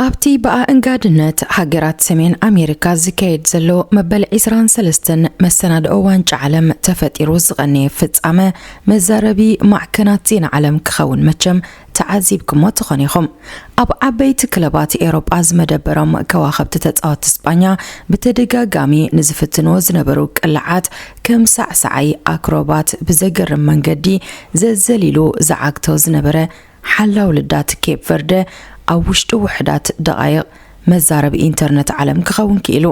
ኣብቲ ብኣእንጋድነት ሃገራት ሰሜን ኣሜሪካ ዝካየድ ዘሎ መበል ዕስራን ሰለስተን መሰናድኦ ዋንጫ ዓለም ተፈጢሩ ዝቐነየ ፍጻመ መዛረቢ ማዕከናት ዜና ዓለም ክኸውን መቸም ተዓዚብኩሞ ትኾኑ ኢኹም። ኣብ ዓበይቲ ክለባት ኤውሮጳ ዝመደበሮም ከዋኽብቲ ተጻወትቲ ስጳኛ ብተደጋጋሚ ንዝፍትንዎ ዝነበሩ ቅላዓት ከም ሳዕሳዓይ ኣክሮባት ብዘገርም መንገዲ ዘዘሊሉ ዝዓግቶ ዝነበረ ሓላው ልዳት ኬፕ ቨርደ ኣብ ውሽጢ ውሑዳት ደቓይቕ መዛረቢ ኢንተርነት ዓለም ክኸውን ክኢሉ።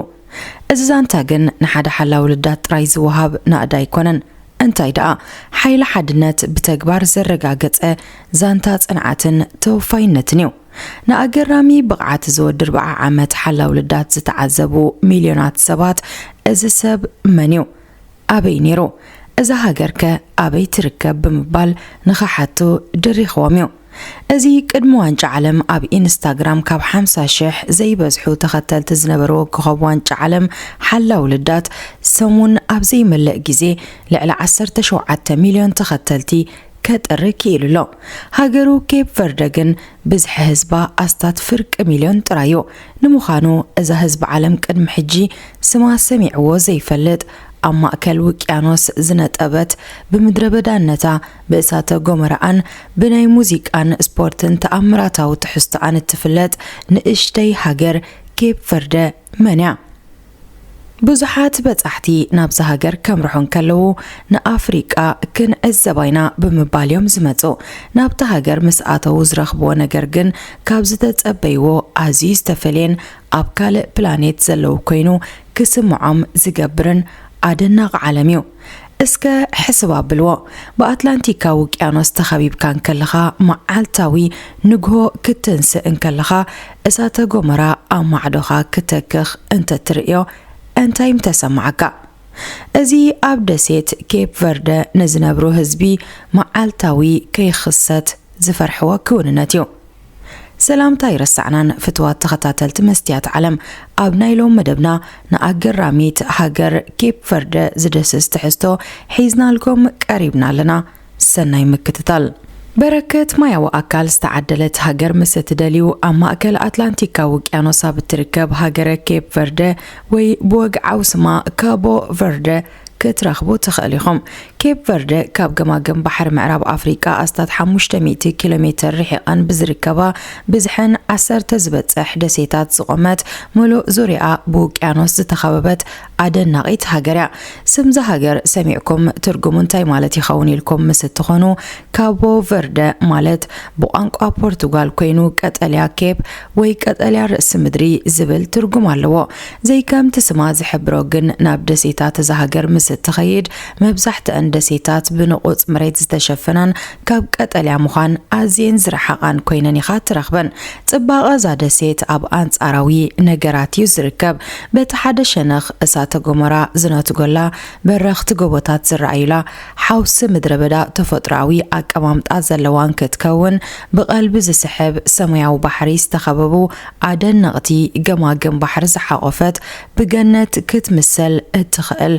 እዚ ዛንታ ግን ንሓደ ሓላው ልዳት ጥራይ ዝወሃብ ናእዳ ኣይኮነን። እንታይ ደኣ፣ ሓይሊ ሓድነት ብተግባር ዘረጋገጸ ዛንታ ጽንዓትን ተወፋይነትን እዩ። ንኣገራሚ ብቕዓት እዚ ወዲ ኣርብዓ ዓመት ሓላው ልዳት ዝተዓዘቡ ሚልዮናት ሰባት፣ እዚ ሰብ መን እዩ? ኣበይ ነይሩ? እዛ ሃገር ከ ኣበይ ትርከብ? ብምባል ንኽሓቱ ድሪኽዎም እዩ። እዚ ቅድሚ ዋንጫ ዓለም ኣብ ኢንስታግራም ካብ ሓምሳ ሽሕ ዘይበዝሑ ተኸተልቲ ዝነበርዎ ኮኸብ ዋንጫ ዓለም ሓላው ልዳት፣ ሰሙን ኣብ ዘይመልእ ግዜ ልዕሊ ዓሰርተ ሸውዓተ ሚልዮን ተኸተልቲ ከጥሪ ክኢሉ ኣሎ። ሃገሩ ኬፕ ቨርደ ግን ብዝሒ ህዝባ ኣስታት ፍርቂ ሚልዮን ጥራይ እዩ። ንምዃኑ እዛ ህዝቢ ዓለም ቅድሚ ሕጂ ስማ ሰሚዕዎ ዘይፈልጥ፣ ኣብ ማእከል ውቅያኖስ ዝነጠበት፣ ብምድረ በዳነታ፣ ብእሳተ ጎመራኣን ብናይ ሙዚቃን ስፖርትን ተኣምራታዊ ትሕዝቶኣን እትፍለጥ ንእሽተይ ሃገር ኬፕ ቨርደ መን እያ? ብዙሓት በጻሕቲ ናብዛ ሃገር ከምርሑ እንከለዉ፣ ንኣፍሪቃ ክንዕዘባ ኢና ብምባል እዮም ዝመጹ። ናብታ ሃገር ምስ ኣተዉ ዝረኽብዎ ነገር ግን ካብ ዝተጸበይዎ ኣዝዩ ዝተፈልየን ኣብ ካልእ ፕላኔት ዘለዉ ኮይኑ ክስምዖም ዝገብርን ኣደናቒ ዓለም እዩ። እስከ ሕስብ ኣብልዎ። ብኣትላንቲካዊ ውቅያኖስ ተኸቢብካ እንከለኻ፣ መዓልታዊ ንግሆ ክትንስእ እንከለኻ፣ እሳተ ጎመራ ኣብ ማዕዶኻ ክተክኽ እንተትርእዮ፣ እንታይ ምተሰማዓካ? እዚ ኣብ ደሴት ኬፕ ቨርደ ንዝነብሩ ህዝቢ መዓልታዊ ከይኽሰት ዝፈርሕዎ ክውንነት እዩ። ሰላምታ ኣይረሳዕናን ፍትዋት ተኸታተልቲ መስትያት ዓለም። ኣብ ናይ ሎም መደብና ንኣገራሚት ሃገር ኬፕ ቨርደ ዝድህስስ ትሕዝቶ ሒዝናልኩም ቀሪብና ኣለና። ሰናይ ምክትታል። በረከት ማያዊ ኣካል ዝተዓደለት ሃገር ምስ እትደልዩ፣ ኣብ ማእከል ኣትላንቲካዊ ውቅያኖስ ኣብ እትርከብ ሃገረ ኬፕ ቨርደ ወይ ብወግዓዊ ስማ ካቦ ቨርደ ክትረኽቡ ትኽእል ኢኹም። ኬፕ ቨርደ ካብ ገማግም ባሕሪ ምዕራብ ኣፍሪቃ ኣስታት ሓሙሽተ ሚእቲ ኪሎ ሜተር ርሒቐን ብዝርከባ ብዝሐን ዓሰርተ ዝበጽሕ ደሴታት ዝቖመት፣ ምሉእ ዙርያኣ ብውቅያኖስ ዝተኸበበት ኣደናቒት ሃገር እያ። ስምዛ ሃገር ሰሚዕኩም ትርጉሙ እንታይ ማለት ይኸውን ኢልኩም ምስ እትኾኑ፣ ካቦ ቨርደ ማለት ብቋንቋ ፖርቱጋል ኮይኑ ቀጠልያ ኬፕ ወይ ቀጠልያ ርእሲ ምድሪ ዝብል ትርጉም ኣለዎ። ዘይከምቲ ስማ ዝሕብሮ ግን፣ ናብ ደሴታት እዛ ሃገር ምስ እትኸይድ፣ መብዛሕትአን ደሴታት ብንቑጽ መሬት ዝተሸፈናን ካብ ቀጠልያ ምዃን ኣዝየን ዝረሓቓን ኮይነን ኢኻ ትረኽበን። ጽባቐ እዛ ደሴት ኣብ ኣንጻራዊ ነገራት እዩ ዝርከብ። በቲ ሓደ ሸነኽ እሳተ ጎመራ ዝነትጎላ፣ በረኽቲ ጎቦታት ዝረኣዩላ፣ ሓውሲ ምድረ በዳ ተፈጥሮኣዊ ኣቀማምጣ ዘለዋን ክትከውን፣ ብቐልቢ ዝስሕብ ሰማያዊ ባሕሪ ዝተኸበቡ ኣደነቕቲ ገማግም ባሕሪ ዝሓቖፈት፣ ብገነት ክትምሰል እትኽእል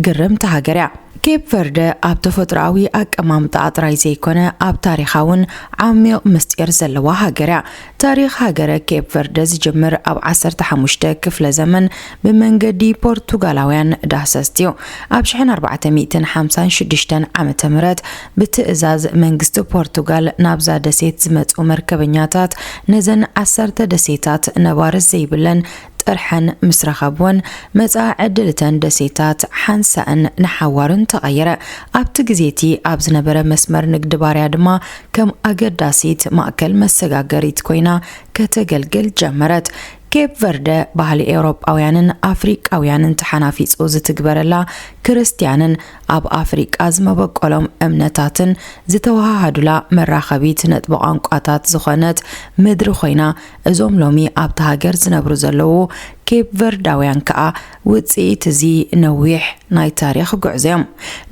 ግርምቲ ሃገር እያ። ኬፕ ቨርደ ኣብ ተፈጥሮኣዊ ኣቀማምጣኣ ጥራይ ዘይኮነ፣ ኣብ ታሪኻ እውን ዓሚቕ ምስጢር ዘለዋ ሃገር እያ። ታሪኽ ሃገረ ኬፕ ቨርደ ዝጅምር ኣብ ዓሰርተ ሓሙሽተ ክፍለ ዘመን ብመንገዲ ፖርቱጋላውያን ዳህሰስቲ እዩ። ኣብ ሽሕን ኣርባዕተ ሚእትን ሓምሳን ሽዱሽተን ዓመተ ምህረት ብትእዛዝ መንግስቲ ፖርቱጋል ናብዛ ደሴት ዝመጹ መርከበኛታት ነዘን ዓሰርተ ደሴታት ነባሪ ዘይብለን ጥርሐን ምስ ረኸብወን፣ መጻኢ ዕድል እተን ደሴታት ሓንሳእን ንሓዋሩን ተቐየረ። ኣብቲ ግዜ እቲ ኣብ ዝነበረ መስመር ንግዲ ባርያ ድማ ከም ኣገዳሲት ማእከል መሰጋገሪት ኮይና ከተገልግል ጀመረት። ኬፕ ቨርደ ባህሊ ኤውሮጳውያንን ኣፍሪቃውያንን ተሓናፊጹ ዝትግበረላ ክርስትያንን ኣብ ኣፍሪቃ ዝመበቆሎም እምነታትን ዝተወሃሃዱላ መራኸቢት ነጥቢ ቋንቋታት ዝኾነት ምድሪ ኮይና፣ እዞም ሎሚ ኣብታ ሃገር ዝነብሩ ዘለዉ ኬፕ ቨርዳውያን ከኣ ውጽኢት እዚ ነዊሕ ናይ ታሪኽ ጉዕዞ እዮም።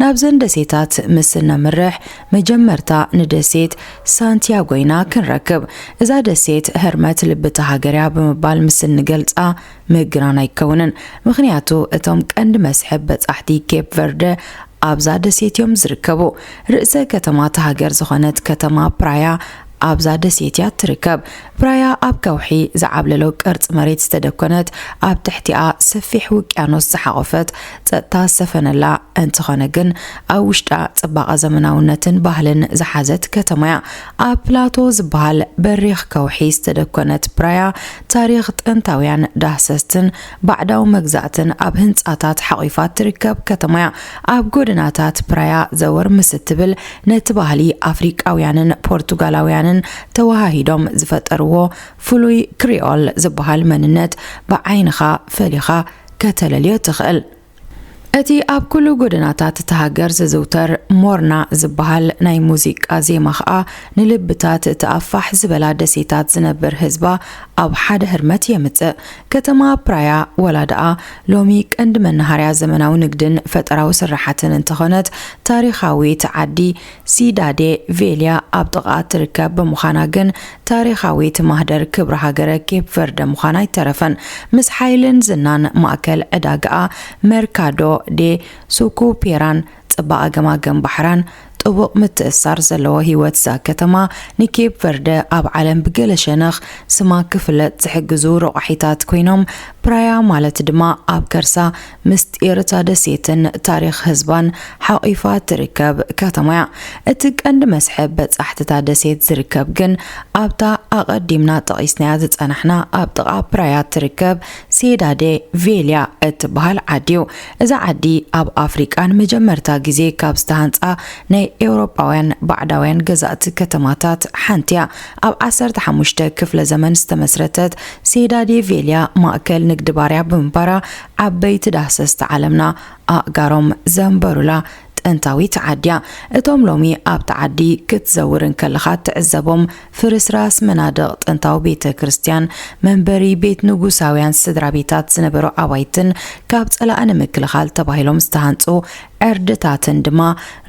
ናብዘን ደሴታት ምስ እነምርሕ፣ መጀመርታ ንደሴት ሳንቲያጎ ኢና ክንረክብ። እዛ ደሴት ህርመት ልቢ እታ ሃገር እያ ብምባል ምስ እንገልጻ ምግናን ኣይከውንን። ምኽንያቱ እቶም ቀንዲ መስሕብ በጻሕቲ ኬፕ ቨርደ ኣብዛ ደሴት እዮም ዝርከቡ። ርእሰ ከተማ እታ ሃገር ዝኾነት ከተማ ፕራያ ኣብዛ ደሴት እያ ትርከብ። ፕራያ ኣብ ከውሒ ዝዓብለሎ ቅርጺ መሬት ዝተደኮነት፣ ኣብ ትሕቲኣ ሰፊሕ ውቅያኖስ ዝሓቖፈት፣ ጸጥታ ዝሰፈነላ፣ እንተኾነ ግን ኣብ ውሽጣ ጽባቐ ዘመናውነትን ባህልን ዝሓዘት ከተማ እያ። ኣብ ፕላቶ ዝበሃል በሪኽ ከውሒ ዝተደኮነት ፕራያ፣ ታሪኽ ጥንታውያን ዳህሰስትን ባዕዳዊ መግዛእትን ኣብ ህንጻታት ሓቒፋ ትርከብ ከተማ እያ። ኣብ ጎደናታት ፕራያ ዘወር ምስ እትብል፣ ነቲ ባህሊ ኣፍሪቃውያንን ፖርቱጋላውያንን ተወሃሂዶም ዝፈጠርዎ ፍሉይ ክሪኦል ዝበሃል መንነት ብዓይንኻ ፈሊኻ ከተለልዮ ትኽእል። እቲ ኣብ ኩሉ ጎደናታት እታ ሃገር ዝዝውተር ሞርና ዝበሃል ናይ ሙዚቃ ዜማ ኸኣ፣ ንልብታት እታ ፋሕ ዝበላ ደሴታት ዝነብር ህዝባ ኣብ ሓደ ህርመት የምጽእ። ከተማ ፕራያ፣ ወላ ደኣ ሎሚ ቀንዲ መናሃርያ ዘመናዊ ንግድን ፈጠራዊ ስራሓትን እንተኾነት፣ ታሪኻዊት ዓዲ ሲዳዴ ቬልያ ኣብ ጥቓ ትርከብ ብምዃና ግን፣ ታሪኻዊት ማህደር ክብሪ ሃገረ ኬፕ ቨርደ ምዃና ኣይተረፈን። ምስ ሓይልን ዝናን ማእከል ዕዳጋኣ፣ መርካዶ ዴ ሱኩፔራን ጽባቐ ገማግም ባሕራን ጥቡቕ ምትእስሳር ዘለዎ ህይወት እዛ ከተማ፣ ንኬፕ ቨርደ ኣብ ዓለም ብገለ ሸነኽ ስማ ክፍለጥ ዝሕግዙ ረቋሒታት ኮይኖም፣ ፕራያ ማለት ድማ ኣብ ከርሳ ምስጢር እታ ደሴትን ታሪኽ ህዝባን ሓቒፋ ትርከብ ከተማ እያ። እቲ ቀንዲ መስሕብ በጻሕቲ እታ ደሴት ዝርከብ ግን ኣብታ ኣቐዲምና ጠቒስናያ ዝጸናሕና ኣብ ጥቓ ፕራያ ትርከብ ሴዳዴ ቬልያ እትበሃል ዓዲ እዩ። እዛ ዓዲ ኣብ ኣፍሪቃ ንመጀመርታ ግዜ ካብ ዝተሃንጻ ናይ ኤውሮጳውያን ባዕዳውያን ገዛእቲ ከተማታት ሓንቲ እያ። ኣብ ዓሰርተ ሓሙሽተ ክፍለ ዘመን ዝተመስረተት ሴዳዴ ቬልያ ማእከል ንግዲ ባርያ ብምንባራ፣ ዓበይቲ ዳህሰስቲ ዓለምና ኣእጋሮም ዘንበሩላ ጥንታዊት ዓዲ እያ። እቶም ሎሚ ኣብቲ ዓዲ ክትዘውር እንከለኻ እትዕዘቦም ፍርስራስ መናድቕ ጥንታዊ ቤተ ክርስትያን፣ መንበሪ ቤት ንጉሳውያን ስድራ ቤታት ዝነበሩ ኣባይትን ካብ ጸላኢ ንምክልኻል ተባሂሎም ዝተሃንጹ ዕርድታትን ድማ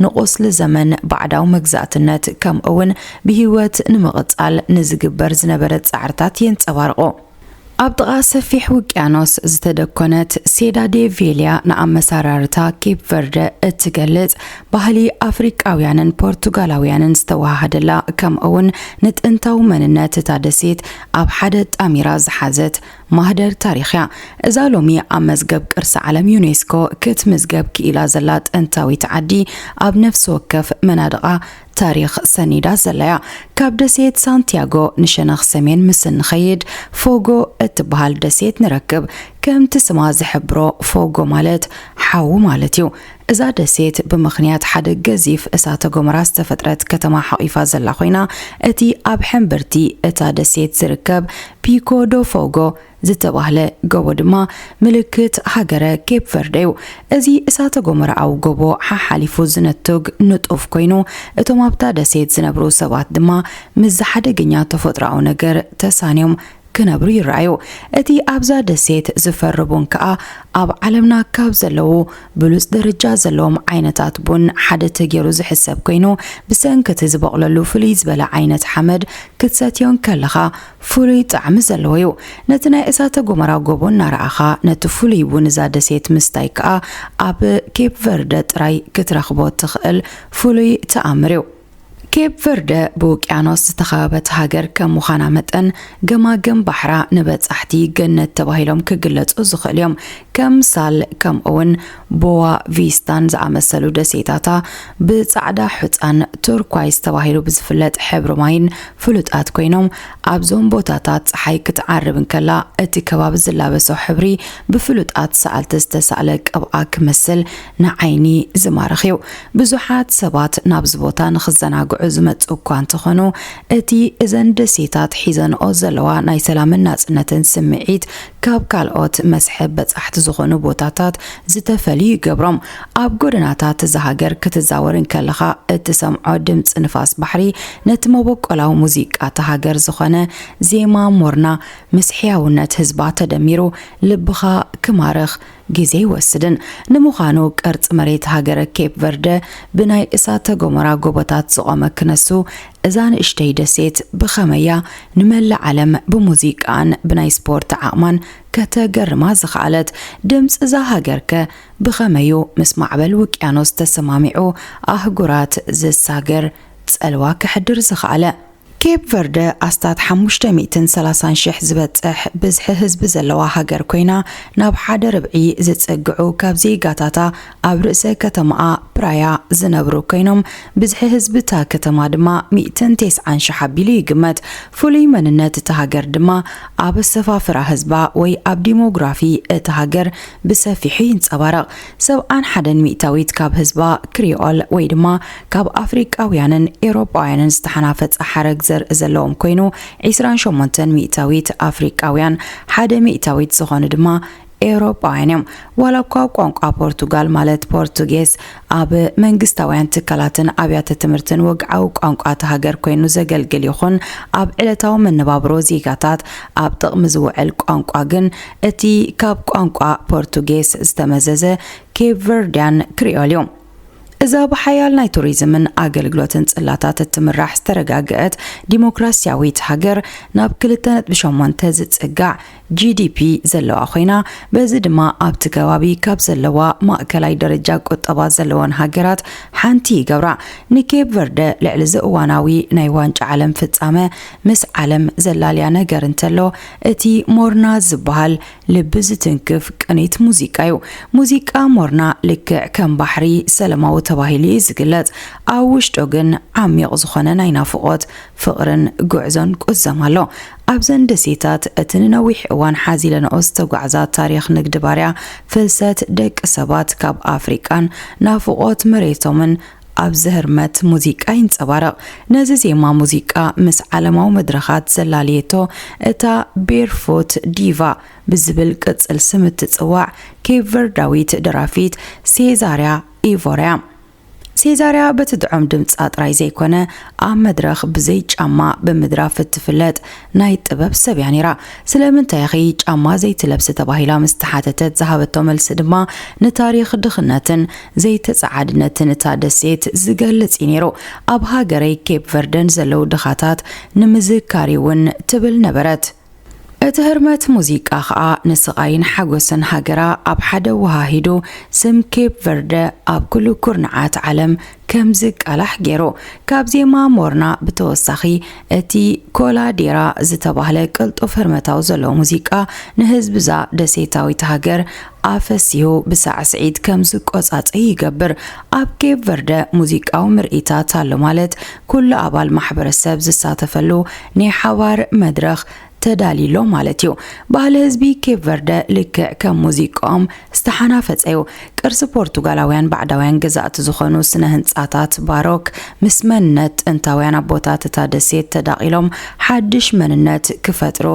ንቁስሊ ዘመን ባዕዳዊ መግዛእትነት ከምኡውን ብህይወት ንምቕጻል ንዝግበር ዝነበረ ጻዕርታት የንጸባርቑ። ኣብ ጥቓ ሰፊሕ ውቅያኖስ ዝተደኮነት ሴዳዴ ቬልያ ንኣመሰራርታ ኬፕ ቨርደ እትገልጽ፣ ባህሊ ኣፍሪቃውያንን ፖርቱጋላውያንን ዝተወሃሃደላ፣ ከምኡውን ንጥንታዊ መንነት እታ ደሴት ኣብ ሓደ ጣሚራ ዝሓዘት ማህደር ታሪኽ እያ። እዛ ሎሚ ኣብ መዝገብ ቅርሲ ዓለም ዩኔስኮ ክትምዝገብ ክኢላ ዘላ ጥንታዊት ዓዲ፣ ኣብ ነፍሲ ወከፍ መናድቓ ታሪኽ ሰኒዳ ዘላ እያ። ካብ ደሴት ሳንቲያጎ ንሸነኽ ሰሜን ምስ እንኸይድ፣ ፎጎ እትበሃል ደሴት ንረክብ። ከምቲ ስማ ዝሕብሮ፣ ፎጎ ማለት ሓዊ ማለት እዩ። እዛ ደሴት ብምኽንያት ሓደ ገዚፍ እሳተ ጎመራ ዝተፈጥረት ከተማ ሓቒፋ ዘላ ኮይና፣ እቲ ኣብ ሕምብርቲ እታ ደሴት ዝርከብ ፒኮ ዶ ፎጎ ዝተባህለ ጎቦ ድማ ምልክት ሃገረ ኬፕ ቨርደ እዩ። እዚ እሳተ ጎመራኣዊ ጎቦ ሓሓሊፉ ዝነቱግ ንጡፍ ኮይኑ፣ እቶም ኣብታ ደሴት ዝነብሩ ሰባት ድማ ምስዚ ሓደገኛ ተፈጥሮኣዊ ነገር ተሳንዮም ክነብሩ ይረኣዩ። እቲ ኣብዛ ደሴት ዝፈሪ ቡን ከኣ ኣብ ዓለምና ካብ ዘለዉ ብሉጽ ደረጃ ዘለዎም ዓይነታት ቡን ሓደ ተገይሩ ዝሕሰብ ኮይኑ፣ ብሰንኪ እቲ ዝበቑለሉ ፍልይ ዝበለ ዓይነት ሓመድ ክትሰትዮ እንከለኻ ፍሉይ ጣዕሚ ዘለዎ እዩ። ነቲ ናይ እሳተ ጎመራ ጎቦ እናረኣኻ ነቲ ፍሉይ ቡን እዛ ደሴት ምስታይ ከኣ ኣብ ኬፕ ቨርደ ጥራይ ክትረኽቦ እትኽእል ፍሉይ ተኣምር እዩ። ኬፕ ቨርደ ብውቅያኖስ ዝተኸበበት ሃገር ከም ምዃና መጠን፣ ገማግም ባሕራ ንበጻሕቲ ገነት ተባሂሎም ክግለጹ ዝኽእሉ እዮም። ከም ሳል፣ ከምኡውን ቦዋ ቪስታን ዝኣመሰሉ ደሴታታ ብጻዕዳ ሑጻን ቱርኳይዝ ተባሂሉ ብዝፍለጥ ሕብሪ ማይን ፍሉጣት ኮይኖም፣ ኣብዞም ቦታታት ጸሓይ ክትዓርብ እንከላ እቲ ከባቢ ዝላበሶ ሕብሪ ብፍሉጣት ሰኣልቲ ዝተሳእለ ቅብኣ ክመስል ንዓይኒ ዝማርኽ እዩ። ብዙሓት ሰባት ናብዚ ቦታ ንኽዘናግዑ ዝመጹ እኳ እንተኾኑ፣ እቲ እዘን ደሴታት ሒዘንኦ ዘለዋ ናይ ሰላምን ናጽነትን ስምዒት ካብ ካልኦት መስሕብ በጻሕቲ ዝኾኑ ቦታታት ዝተፈልዩ ይገብሮም። ኣብ ጎደናታት እዛ ሃገር ክትዛወር እንከለኻ እትሰምዖ ድምፂ ንፋስ ባሕሪ ነቲ መበቆላዊ ሙዚቃ እታ ሃገር ዝኾነ ዜማ ሞርና ምስ ሕያውነት ህዝባ ተደሚሩ ልብኻ ክማርኽ ግዜ ኣይወስድን። ንምዃኑ ቅርፂ መሬት ሃገረ ኬፕ ቨርደ ብናይ እሳተ ጎመራ ጎቦታት ዝቖመ ክነሱ እዛ ንእሽተይ ደሴት ብኸመያ ንመላእ ዓለም ብሙዚቃን ብናይ ስፖርት ዓቕማን ከተገርማ ዝኸኣለት? ድምፂ እዛ ሃገርከ ብኸመዩ ምስ ማዕበል ውቅያኖስ ተሰማሚዑ ኣህጉራት ዝሳገር ፀልዋ ከሕድር ዝኸኣለ? ኬፕ ቨርደ ኣስታት ሓሙሽተ ሚእትን ሰላሳን ሽሕ ዝበፅሕ ብዝሒ ህዝቢ ዘለዋ ሃገር ኮይና ናብ ሓደ ርብዒ ዝፅግዑ ካብ ዜጋታታ ኣብ ርእሰ ከተማኣ ፕራያ ዝነብሩ ኮይኖም ብዝሒ ህዝቢ እታ ከተማ ድማ ሚእትን ተስዓን ሽሕ ኣቢሉ ይግመት። ፍሉይ መንነት እታ ሃገር ድማ ኣብ ኣሰፋፍራ ህዝባ ወይ ኣብ ዲሞግራፊ እታ ሃገር ብሰፊሑ ይንጸባረቕ። ሰብዓን ሓደን ሚእታዊት ካብ ህዝባ ክሪኦል ወይ ድማ ካብ ኣፍሪቃውያንን ኤውሮጳውያንን ዝተሓናፈጸ ሓረግ ዘርኢ ዘለዎም ኮይኑ ዒስራን ሸሞንተን ሚእታዊት ኣፍሪቃውያን ሓደ ሚእታዊት ዝኾኑ ድማ ኤውሮጳውያን እዮም። ዋላ እኳ ቋንቋ ፖርቱጋል ማለት ፖርቱጌዝ ኣብ መንግስታውያን ትካላትን ኣብያተ ትምህርትን ወግዓዊ ቋንቋ እታ ሃገር ኮይኑ ዘገልግል ይኹን ኣብ ዕለታዊ መነባብሮ ዜጋታት ኣብ ጥቕሚ ዝውዕል ቋንቋ ግን እቲ ካብ ቋንቋ ፖርቱጌዝ ዝተመዘዘ ኬፕ ቨርዲያን ክሪኦል እዩ። እዛ ብሓያል ናይ ቱሪዝምን ኣገልግሎትን ጽላታት እትምራሕ ዝተረጋግአት ዲሞክራሲያዊት ሃገር ናብ ክልተ ነጥቢ ሸሞንተ ዝጽጋዕ ጂ ዲ ፒ ዘለዋ ኮይና በዚ ድማ ኣብቲ ከባቢ ካብ ዘለዋ ማእከላይ ደረጃ ቁጠባ ዘለወን ሃገራት ሓንቲ ይገብራ። ንኬፕ ቨርደ ልዕሊ እዚ እዋናዊ ናይ ዋንጫ ዓለም ፍጻመ ምስ ዓለም ዘላልያ ነገር እንተሎ እቲ ሞርና ዝበሃል ልቢ ዝትንክፍ ቅኒት ሙዚቃ እዩ። ሙዚቃ ሞርና ልክዕ ከም ባሕሪ ሰለማዊ ተባሂሉ እዩ ዝግለጽ። ኣብ ውሽጡ ግን ዓሚቕ ዝኾነ ናይ ናፍቖት፣ ፍቕርን ጉዕዞን ቁዘም ኣሎ። ኣብዘን ደሴታት እቲ ንነዊሕ እዋን ሓዚለንኦ ዝተጓዕዛ ታሪኽ ንግዲ ባርያ፣ ፍልሰት ደቂ ሰባት ካብ ኣፍሪቃን ናፍቖት መሬቶምን ኣብዚ ህርመት ሙዚቃ ይንጸባረቕ። ነዚ ዜማ ሙዚቃ ምስ ዓለማዊ መድረኻት ዘላልየቶ እታ ቤርፉት ዲቫ ብዝብል ቅጽል ስም እትጽዋዕ ኬፕ ቨርዳዊት ደራፊት ሴዛርያ ኢቮርያ። ሴዛርያ በቲ ጥዑም ድምጻ ጥራይ ዘይኮነ ኣብ መድረኽ ብዘይ ጫማ ብምድራፍ እትፍለጥ ናይ ጥበብ ሰብ እያ ነይራ። ስለምንታይ ኢኺ ጫማ ዘይትለብሲ ተባሂላ ምስ ተሓተተት ዝሃበቶ መልሲ ድማ ንታሪኽ ድኽነትን ዘይተጸዓድነትን እታ ደሴት ዝገልጽ እዩ ነይሩ። ኣብ ሃገረይ ኬፕ ቨርደን ዘለዉ ድኻታት ንምዝካር እውን ትብል ነበረት። እቲ ህርመት ሙዚቃ ኸኣ ንስቓይን ሓጎስን ሃገራ ኣብ ሓደ ወሃሂዱ ስም ኬፕ ቨርደ ኣብ ኩሉ ኩርንዓት ዓለም ከም ዝቃላሕ ገይሩ። ካብ ዜማ ሞርና ብተወሳኺ እቲ ኮላዴራ ዝተባህለ ቅልጡፍ ህርመታዊ ዘለዎ ሙዚቃ ንህዝቢ እዛ ደሴታዊት ሃገር ኣፈሲሁ ብሳዕስዒት ከም ዝቆጻጸ ይገብር። ኣብ ኬፕ ቨርደ ሙዚቃዊ ምርኢታት ኣሎ ማለት ኩሉ ኣባል ማሕበረሰብ ዝሳተፈሉ ናይ ሓባር መድረኽ ተዳልዩ ኣሎ ማለት እዩ። ባህሊ ህዝቢ ኬፕ ቨርደ ልክዕ ከም ሙዚቃኦም ዝተሓናፈጸ እዩ። ቅርሲ ፖርቱጋላውያን ባዕዳውያን ገዛእቲ ዝኾኑ ስነ ህንጻታት ባሮክ ምስ መንነት ጥንታውያን ኣቦታት እታ ደሴት ተዳቒሎም ሓድሽ መንነት ክፈጥሩ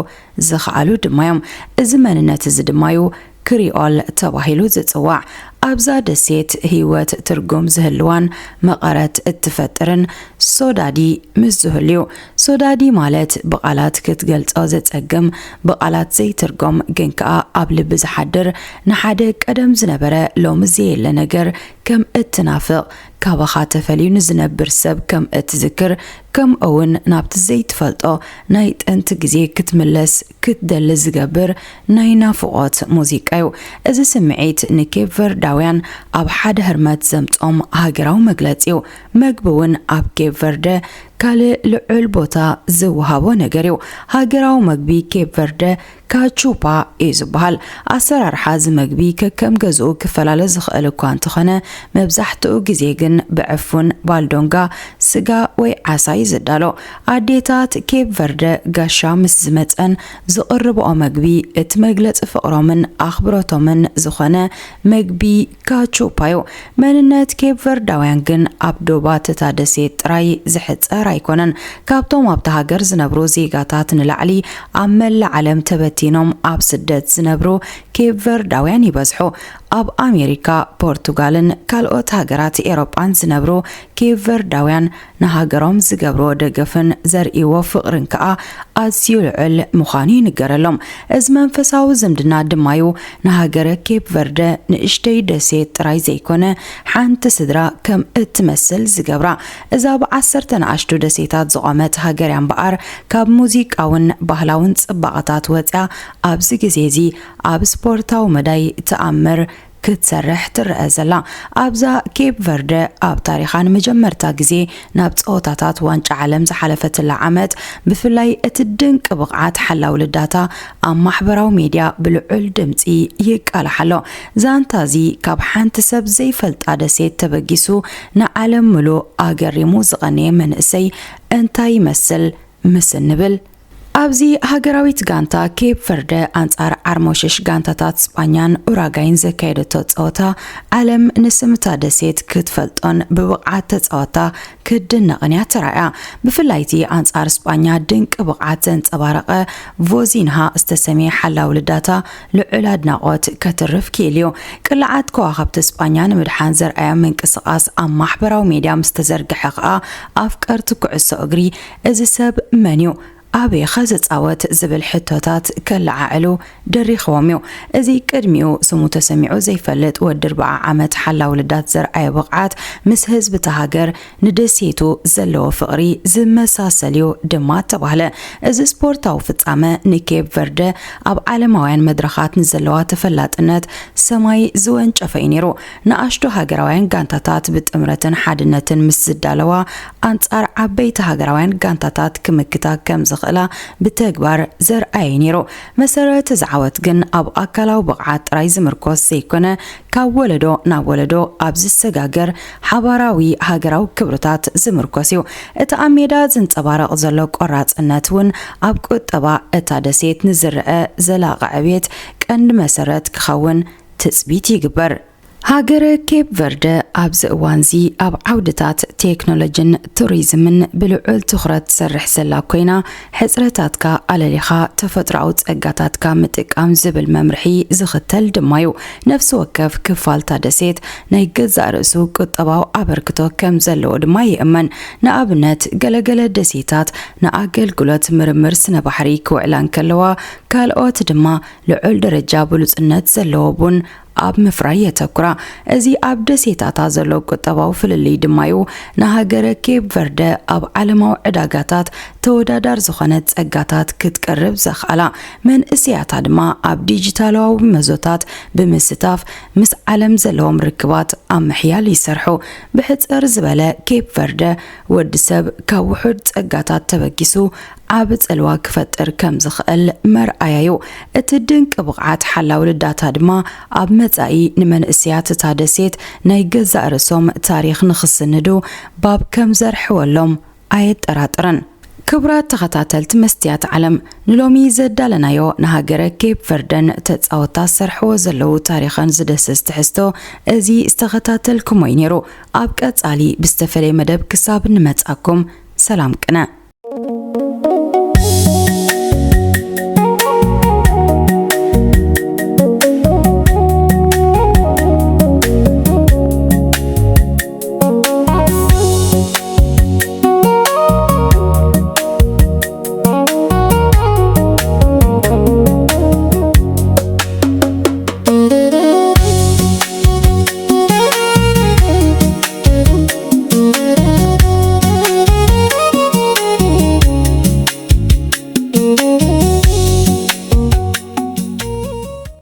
ዝኸኣሉ ድማ እዮም። እዚ መንነት እዚ ድማ እዩ ክሪኦል ተባሂሉ ዝጽዋዕ። ኣብዛ ደሴት ህይወት ትርጉም ዝህልዋን መቐረት እትፈጥርን ሶዳዲ ምስ ዝህሉ እዩ። ሶዳዲ ማለት ብቓላት ክትገልጾ ዘጸግም፣ ብቓላት ዘይትርጎም ግን ከኣ ኣብ ልቢ ዝሓድር፣ ንሓደ ቀደም ዝነበረ ሎሚ ዘየለ ነገር ከም እትናፍቕ፣ ካባኻ ተፈልዩ ንዝነብር ሰብ ከም እትዝክር፣ ከምኡ እውን ናብቲ ዘይትፈልጦ ናይ ጥንቲ ግዜ ክትምለስ ክትደሊ ዝገብር ናይ ናፍቖት ሙዚቃ እዩ። እዚ ስምዒት ንኬፕ ቨርዳውያን ኣብ ሓደ ህርመት ዘምጾም ሃገራዊ መግለጺ እዩ። መግቢ እውን ኣብ ኬፕ ቨርደ ካልእ ልዑል ቦታ ዝወሃቦ ነገር እዩ። ሃገራዊ መግቢ ኬፕ ቨርደ ካቹፓ እዩ ዝበሃል። ኣሰራርሓ እዚ መግቢ ከከም ገዝኡ ክፈላለ ዝኽእል እኳ እንተኾነ፣ መብዛሕትኡ ግዜ ግን ብዕፉን ባልዶንጋ፣ ስጋ ወይ ዓሳ እዩ ዝዳሎ። ኣዴታት ኬፕ ቨርደ ጋሻ ምስ ዝመጸን ዝቕርብኦ መግቢ እቲ መግለጺ ፍቕሮምን ኣኽብሮቶምን ዝኾነ መግቢ ካቹፓ እዩ። መንነት ኬፕ ቨርዳውያን ግን ኣብ ዶባት እታ ደሴት ጥራይ ዝሕጸር ኣይኮነን። ካብቶም ኣብታ ሃገር ዝነብሩ ዜጋታት ንላዕሊ ኣብ መላእ ዓለም ተበቲኖም ኣብ ስደት ዝነብሩ ኬፕ ቨርዳውያን ይበዝሑ። ኣብ ኣሜሪካ፣ ፖርቱጋልን ካልኦት ሃገራት ኤውሮጳን ዝነብሩ ኬፕ ቨርዳውያን ንሃገሮም ዝገብርዎ ደገፍን ዘርእይዎ ፍቕርን ከኣ ኣዝዩ ልዑል ምዃኑ ይንገረሎም። እዚ መንፈሳዊ ዝምድና ድማዩ ንሃገረ ኬፕ ቨርደ ንእሽተይ ደሴት ጥራይ ዘይኮነ፣ ሓንቲ ስድራ ከም እትመስል ዝገብራ። እዛ ብዓሰርተ ንኣሽቱ ደሴታት ዝቖመት ሃገርያ እምበኣር፣ ካብ ሙዚቃውን ባህላውን ጽባቐታት ወጺኣ ኣብዚ ግዜ እዚ ኣብ ስፖርታዊ መዳይ ትኣምር ክትሰርሕ ትረአ ዘላ። ኣብዛ ኬፕ ቨርደ ኣብ ታሪኻ ንመጀመርታ ግዜ ናብ ጸወታታት ዋንጫ ዓለም ዝሓለፈትላ ዓመት፣ ብፍላይ እቲ ድንቂ ብቕዓት ሓላው ልዳታ ኣብ ማሕበራዊ ሜድያ ብልዑል ድምጺ ይቃላሕ ኣሎ። ዛንታ እዚ ካብ ሓንቲ ሰብ ዘይፈልጣ ደሴት ተበጊሱ ንዓለም ምሉእ ኣገሪሙ ዝቐነየ መንእሰይ እንታይ ይመስል? ምስ እንብል፣ ኣብዚ ሃገራዊት ጋንታ ኬፕ ቨርደ ኣንጻር ዓርሞሽሽ ጋንታታት ስጳኛን ኡራጋይን ዘካየደቶ ጸወታ፣ ዓለም ንስምታ ደሴት ክትፈልጦን ብብቕዓት ተጻወታ ክትድነቕን እያ ተራእያ። ብፍላይ እቲ ኣንጻር ስጳኛ ድንቂ ብቕዓት ዘንጸባረቐ ቮዚንሃ ዝተሰምየ ሓላው ልዳታ ልዑል ኣድናቖት ከትርፍ ክኢሉ እዩ። ቅልዓት ከዋኽብቲ ስጳኛ ንምድሓን ዘርኣዮ ምንቅስቓስ ኣብ ማሕበራዊ ሜድያ ምስ ተዘርግሐ ከኣ፣ ኣፍቀርቲ ኩዕሶ እግሪ፣ እዚ ሰብ መን እዩ? ኣበይኸ ዝጻወት? ዝብል ሕቶታት ከለዓዕሉ ደሪኽዎም እዩ። እዚ ቅድሚኡ ስሙ ተሰሚዑ ዘይፈልጥ ወዲ ኣርብዓ ዓመት ሓላው ልዳት ዘርኣዮ ብቕዓት፣ ምስ ህዝቢ እታ ሃገር ንደሴቱ ዘለዎ ፍቕሪ ዝመሳሰል እዩ ድማ ተባህለ። እዚ ስፖርታዊ ፍጻመ ንኬፕ ቨርደ ኣብ ዓለማውያን መድረኻት ንዘለዋ ተፈላጥነት ሰማይ ዝወንጨፈ እዩ ነይሩ። ንኣሽቱ ሃገራውያን ጋንታታት ብጥምረትን ሓድነትን ምስ ዝዳለዋ፣ ኣንጻር ዓበይቲ ሃገራውያን ጋንታታት ክምክታ ከም ዝኽእላ ብተግባር ዘርኣየ ነይሩ። መሰረት እዚ ዓወት ግን ኣብ ኣካላዊ ብቕዓት ጥራይ ዝምርኮስ ዘይኮነ፣ ካብ ወለዶ ናብ ወለዶ ኣብ ዝሰጋገር ሓባራዊ ሃገራዊ ክብርታት ዝምርኮስ እዩ። እቲ ኣብ ሜዳ ዝንጸባረቕ ዘሎ ቆራጽነት እውን ኣብ ቁጠባ እታ ደሴት ንዝረአ ዘላቒ ዕብየት ቀንዲ መሰረት ክኸውን ትጽቢት ይግበር። ሃገረ ኬፕ ቨርደ ኣብዚ እዋንዚ ኣብ ዓውድታት ቴክኖሎጂን ቱሪዝምን ብልዑል ትኹረት ትሰርሕ ዘላ ኮይና፣ ሕጽረታትካ ኣለሊኻ ተፈጥሮኣዊ ጸጋታትካ ምጥቃም ዝብል መምርሒ ዝኽተል ድማ እዩ። ነፍሲ ወከፍ ክፋል እታ ደሴት ናይ ገዛእ ርእሱ ቁጠባዊ ኣበርክቶ ከም ዘለዎ ድማ ይእመን። ንኣብነት፣ ገለገለ ደሴታት ንኣገልግሎት ምርምር ስነ ባሕሪ ክውዕላ እንከለዋ፣ ካልኦት ድማ ልዑል ደረጃ ብሉጽነት ዘለዎ ቡን ኣብ ምፍራይ የተኩራ። እዚ ኣብ ደሴታታ ዘሎ ቁጠባዊ ፍልልይ ድማዩ ንሃገረ ኬፕ ቨርደ ኣብ ዓለማዊ ዕዳጋታት ተወዳዳር ዝኾነት ጸጋታት ክትቀርብ ዘኽኣላ። መንእሰያታ ድማ ኣብ ዲጂታላዊ መዞታት ብምስታፍ ምስ ዓለም ዘለዎም ርክባት ኣብ ምሕያል ይሰርሑ። ብሕጽር ዝበለ፣ ኬፕ ቨርደ ወዲ ሰብ ካብ ውሑድ ጸጋታት ተበጊሱ ዓቢ ጽልዋ ክፈጥር ከም ዝኽእል መርኣያ እዩ። እቲ ድንቂ ብቕዓት ሓላው ልዳታ ድማ ኣብ መጻኢ ንመንእሰያት እታ ደሴት ናይ ገዛእ ርእሶም ታሪኽ ንኽስንዱ ባብ ከም ዘርሕወሎም ኣየጠራጥርን። ክቡራት ተኸታተልቲ መስትያት ዓለም፣ ንሎሚ ዘዳለናዮ ንሃገረ ኬፕ ቨርደን ተጻወታ ዝሰርሕዎ ዘለዉ ታሪኽን ዝደስስ ትሕዝቶ እዚ ዝተኸታተልኩሞ እዩ ነይሩ። ኣብ ቀጻሊ ብዝተፈለየ መደብ ክሳብ ንመጻኩም፣ ሰላም ቅነ።